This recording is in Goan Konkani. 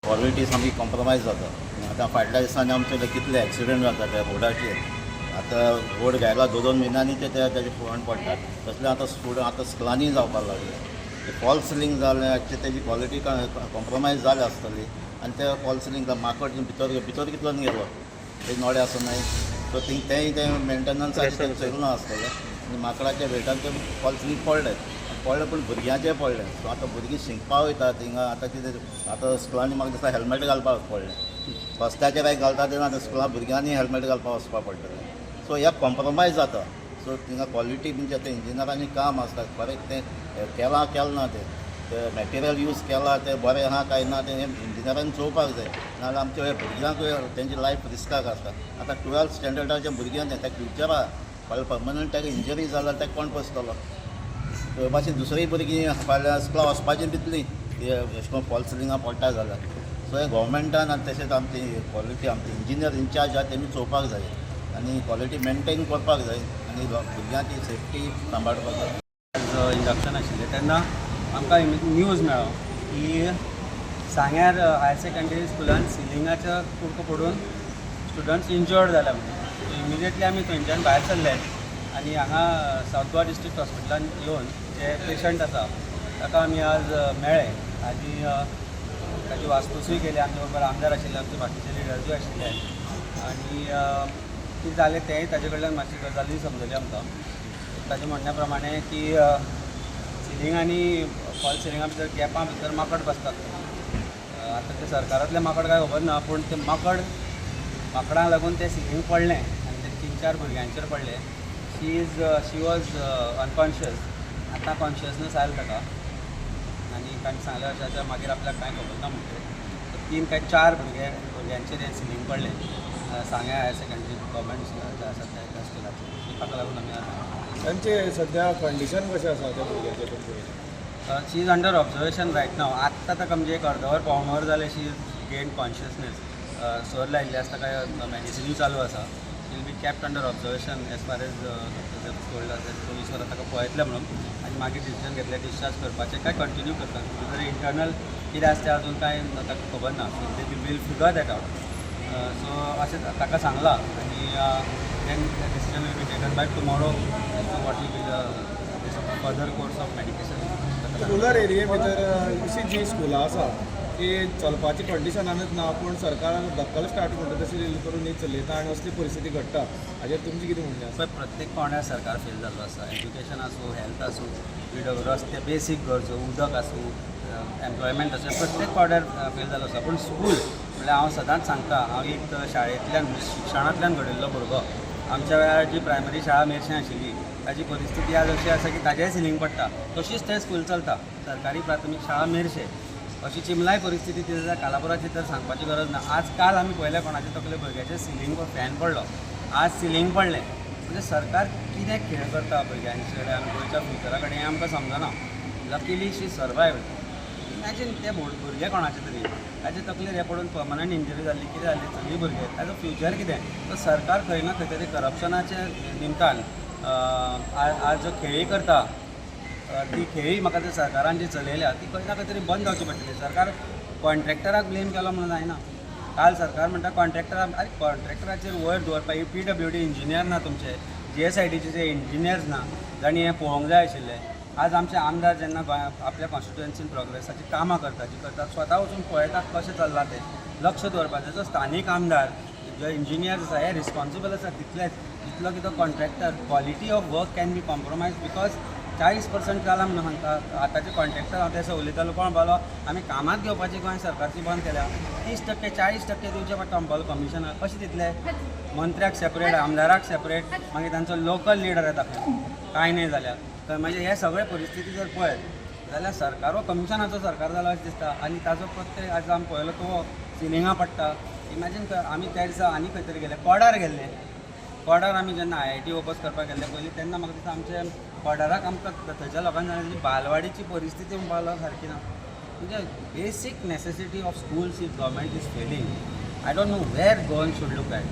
क्वॉलिटी सामकी कॉम्प्रोमायज जाता. आतां फाटल्या दिसांनी आमचे कितले एक्सिडंट जाता त्या रोडाचेर. आतां रोड घायला दोन दोन म्हयन्यांनी ते तेजे फोंड पडटात. तसलें आतां स्टुडंट आतां स्कुलांनी जावपाक लागले. ते फॉल्स सिलींग जालें, तेजी क्वॉलिटी कॉम्प्रोमायज जाल्या आसतली आनी ते फॉल्स सिलींग माकड भितर भितर कितलो गेलो ते नोडे आसूं न्हय. सो थिंग तेंय तें मेंटेनन्साचें तें चलना आसतलें आनी माकडाच्या वेटान तें फॉल्स सिलींग पडलें पडलें, पूण भुरग्यांचें पडलें. सो आतां भुरगीं शिकपा वयता थिंगा. आतां कितें, आतां स्कुलांनी म्हाका दिसता हेल्मेट घालपाक पडलें. रस्त्याचेर एक घालता तेन्ना आतां स्कुलां भुरग्यांनी हेल्मेट घालपाक वचपाक पडटलें. सो ह्या कॉम्प्रोमायज जाता. सो थिंगा क्वॉलिटी म्हणजे आतां इंजिनियरांनी काम आसता करेक्ट, तें केलां केलें ना, तें तें मॅटेरियल यूज केलां तें बरें आहा काय ना, तें इंजिनियरान चोवपाक जाय. नाजाल्यार आमच्या भुरग्यांक तेंची लायफ रिस्काक आसता. आतां 12th स्टँडर्डाच्या भुरग्यांक तें फ्युचर आहा. फाल्यां पर्मनंट ताका इंजरी जाल्यार ताका कोण पोसतलो? ते भाशेन दुसरीय भुरगीं फाल्यां स्कुला वचपाचीं भितलीं ती अशें करून फॉल्स सिलिंगां पडटा जाल्यार. सो हें गोवोरमेंटान आनी तशेंच आमची क्वॉलिटी, आमचे इंजिनियर इन्चार्ज आहा तेमी चोवपाक जाय आनी क्वॉलिटी मेनटेन करपाक जाय आनी भुरग्यांची सेफ्टी सांबाळपाक जाय. आज इंडक्शन आशिल्लें तेन्ना आमकां न्यूज मेळ्ळो की सांग्यार हायर सेकंडरी स्कुलान सिलिंगाचो कुडको पडून स्टुडंट्स इंजर्ड जाल्या म्हणून. इमिजिएटली आमी थंयच्यान भायर सरले आनी हांगा सावथ गोवा डिस्ट्रिक्ट हॉस्पिटलान येवन जे पेशंट आसा ताका आमी आज मेळ्ळे आनी ताची वासपुसूय केली. आमचे बरोबर आमदार आशिल्ले, आमचे बाकीचे लिडर्सूय आशिल्ले आनी कितें जालें तेंय ताजे कडल्यान मातशी गजाली समजली आमकां. ताच्या म्हणण्या प्रमाणे की सिलींग आनी फॉल सिलिंगा भितर गॅपां भितर माकड बसतात. आतां ते सरकारांतले माकड काय खबर ना, पूण ते माकड माकडांक लागून तें सिलींग पडलें आनी ते तीन चार भुरग्यांचेर पडलें. She was unconscious. आतां कॉन्शियसनस आयलो ताका आनी ताणें सांगलें अशें अशें, मागीर आपल्याक कांय खबर ना म्हणटे. तीन काय चार भुरग्यांचेर हें सिलींग पडलें सांग्या हायर सेकंडरी गव्हर्मेंट जे आसा त्या स्कुलाचेर. ताका लागून आमी आज तांचे सध्या कंडिशन कशें आसा त्या भुरग्याचें तुमचें? She is under observation right now. आत्तां ताका म्हणजे एक अर्दवर पावण वर जालें शी गेन कॉन्शियसनेस. सोर लायिल्ले आसता, काय मेडिसिनूय चालू आसा. Will be kept under observation as far as doctors have told us. 24 वरां ताका पळयतलें म्हणून आनी मागीर डिसिजन घेतलें डिस्चार्ज करपाचें काय कंटिन्यू करपाचें. भितर इंटरनल कितें आसा तें अजून कांय ताका खबर ना, so they will figure that out. So अशें ताका सांगलां आनी then decision will be taken by tomorrow as to what will be the further course of medication. Rural एरिये भितर अशी जी स्कुलां आसा ती चलपाची कंडिशनानूच ना, पूण सरकारान दक्कल स्टार्ट म्हणटा तशी करून ही चलयता आनी असली परिस्थिती घडटा. हाजेर तुमचें कितें म्हणणें आसा? पळय, प्रत्येक पावंड्यार सरकार फेल जाल्लो आसा. एज्युकेशन आसूं, हेल्थ आसूं, रस्ते, बेसीक गरजो, उदक आसूं, एम्प्लॉयमेंट आसूं, प्रत्येक पावंड्यार फेल जाल्लो आसा. पूण स्कूल म्हणल्यार हांव सदांच सांगता, हांव एक शाळेंतल्यान म्हणजे शिक्षणांतल्यान घडिल्लो भुरगो. आमच्या वेळार जी प्रायमरी शाळा मेरशे आशिल्ली ताजी परिस्थिती आज अशी आसा की ताजेय सिलींग पडटा, तशीच तें स्कूल चलता, सरकारी प्राथमीक शाळा मेरशे. अशी चिमलाय परिस्थिती ती जाल्यार कालापुराची तर सांगपाची गरज ना. आज काल आमी पळयलें कोणाच्या तकले भुरग्याचें सिलींग फॅन पडलो, आज सिलींग पडलें. म्हणजे सरकार कितें खेळ करता भुरग्यांचे कडेन आनी गोंयच्या फ्युचरा कडेन हें आमकां समजना. Luckily she survive. Imagine ते भुरगे कोणाचे तरी ताचे तकलेर हें पडून पर्मनंट इंजरी जाल्ली, कितें जाल्ली, चली भुरगे, ताजो फ्युचर कितें? तर सरकार खंय ना खंय तरी करप्शनाच्या निमतान आज जो खेळी करता, ती खेळी म्हाका ते सरकारान जी चलयल्या ती खंय ना खंय तरी बंद जावची पडटली. सरकार कॉन्ट्रॅक्टराक ब्लेम केलो म्हणून जायना. काल सरकार म्हणटा कॉन्ट्रॅक्टराक, आरे, कॉन्ट्रॅक्टराचेर वयर दवरपाक पीडब्ल्यूडी इंजिनियर ना तुमचे, जीएसआयडीचे जे इंजिनियर्स ना जांणी हें पळोवंक जाय आशिल्लें. आज आमचे आमदार जेन्ना गोंया आपल्या कॉन्स्टिट्युएन्सीन प्रोग्रेसाची कामां करता, जी करता, स्वता वचून पळयता कशें चल्लां तें लक्ष दवरपाचें. जो स्थानीक आमदार, जे इंजिनियर्स आसा, हे रिस्पॉन्सिबल आसा तितलेच जितलो की तो contractor. Quality of work can be compromise because 40% जाला म्हणून सांगता आतांचे कॉन्ट्रॅक्टर. हांव ते उलयतालो, कोण म्हणपालो, आमी कामांत घेवपाची गोंय सरकारची बंद केल्या. 30%, 40% दिवचे पडटा म्हणपालो कमिशनाक. कशें दितले? मंत्र्याक सेपरेट, आमदाराक सेपरेट, मागीर तांचो लोकल लिडर येता खंय, कांय न्हय जाल्यार. तर मागीर हे सगळे परिस्थिती जर पळयत जाल्यार सरकार हो कमिशनाचो सरकार जाला अशें दिसता आनी ताजो प्रत्येक आज आमी पळयलो तो सिलिंगां पडटा. इमॅजीन कर, आमी त्या दिसा आनी खंय तरी गेले, कोडार गेल्ले. कोडार आमी जेन्ना आयआयटी ओपन करपाक गेल्ले पयलीं तेन्ना म्हाका दिसता आमचे कोडाराक आमकां थंयच्या लोकांनी सांगलें, बालवाडीची परिस्थिती म्हणपाक सारकी ना. म्हणजे basic necessity of schools, if government is failing, I don't know where Goan should look at.